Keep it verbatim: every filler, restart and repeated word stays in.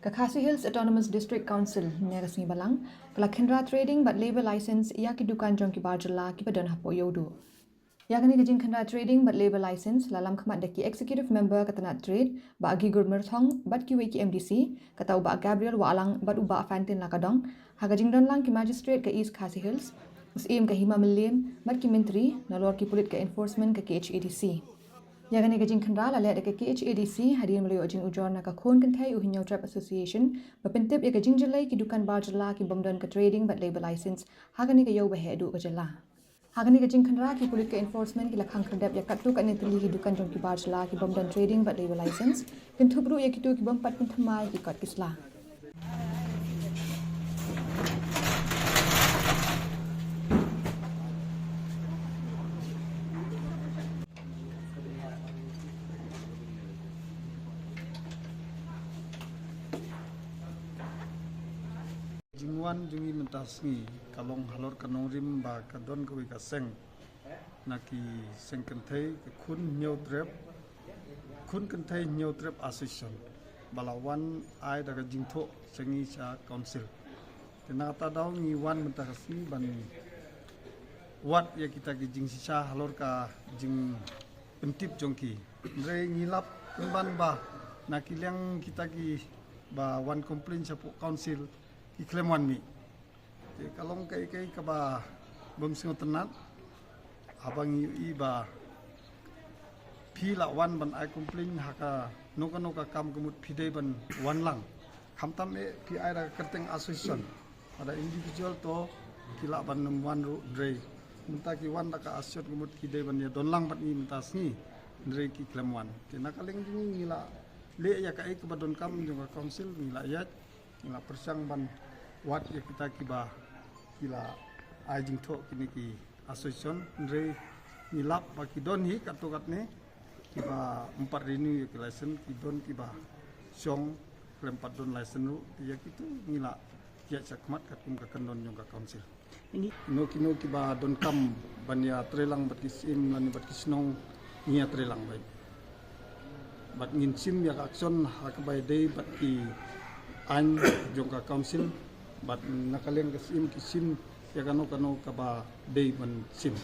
Ka Khasi Hills Autonomous District Council, hynne ka sngi Balang, ka la khynra trading bad labour license ïa ki dukan jong ki bar jylla kiba don hapoh Ïewduh. Ïa kane ka jingkhynra trading bad labour license la lam khmat da ki executive member ka tnat trade, Bah Gigur Myrthong, bad kiwei ki M D C, kata u Bah Gabriel Wahlang bad u Bah Fantin Lakadong, ha ka jingdon lang ki magistrate ka East Khasi Hills, Syiem ka Hima Mylliem, bad ki myntri, nalor ki pulit ka enforcement ka K H A D C. Ïa kane ka jingkhynra la leh da ka K H A D C hadien ba la ïoh jingujor na ka khun kynthei u Hynñiewtrep Association ba pyntip ïa ka jingjyllei ki dukan bar jylla ki bym don ka trading bad labour license ha kane ka ïew ba heh duh ka jylla. Ha kane ka jingkhynra ki pulit ka enforcement ki la khang khyrdep ïa katto katne tylli ki dukan jong ki bar jylla ki bym don trading bad labour license, kynthup ruh ïa kito ki bym pat pynthymmai ki kot ki sla. Jingwan jong ngi mynta sngi ka long halor ka nongrim ba ka don kawei ka seng na ki seng kynthei, ka Khun Hynñiewtrep, Khun Kynthei Hynñiewtrep Association, ba la wan ai da ka jingthoh sha ngi sha council. Te na kata daw ngi wan mynta ka sngi ban wad ïa kita ki jingshisha halor ka jingpyntip jong ki. Hynrei ngi lap pynban ba na ki liang kita kiba wan complain shapoh council ki khlem wan mih. Te ka long kaei kaei kaba bym sngewtynnat. Haba ngi ïohi ba phi la wan ban ai complain ha kano kano ka kam, ka mut phi dei ban wan lang. Khamtam eh phi ai da ka kyrteng association, lada individual to ki lah ban nym wan ruh, hynrei mynta ki wan da ka association, ka mut ki dei ban ïa don lang bad ngi mynta sngi, hynrei ki khlem wan. Te na ka liang jong ngi, ngi la leh ïa kaei kaba donkam jong ka council, ngi la ïaid, ngi la pyrshang ban wad ïa kita kiba ki la ai jingthoh kine ki association, hynrei ngi lap ba ki don hi katto katne kiba ym pat renew ïa ki license, ki don kiba shong khlem pat don license ruh. Ïa kito ngi la ïaid shakhmat katkum ka kyndon jong ka council. Kino kino kiba donkam ban ïatreilang bad ki syiem lane bad ki shnong, ngi ïatreilang beit. Bad ngin shim ïa ka action ha kaba ïadei bad ki aiñ jong ka council, bad na ka liang ka syiem ki shim ïa kano kano kaba dei ban shim.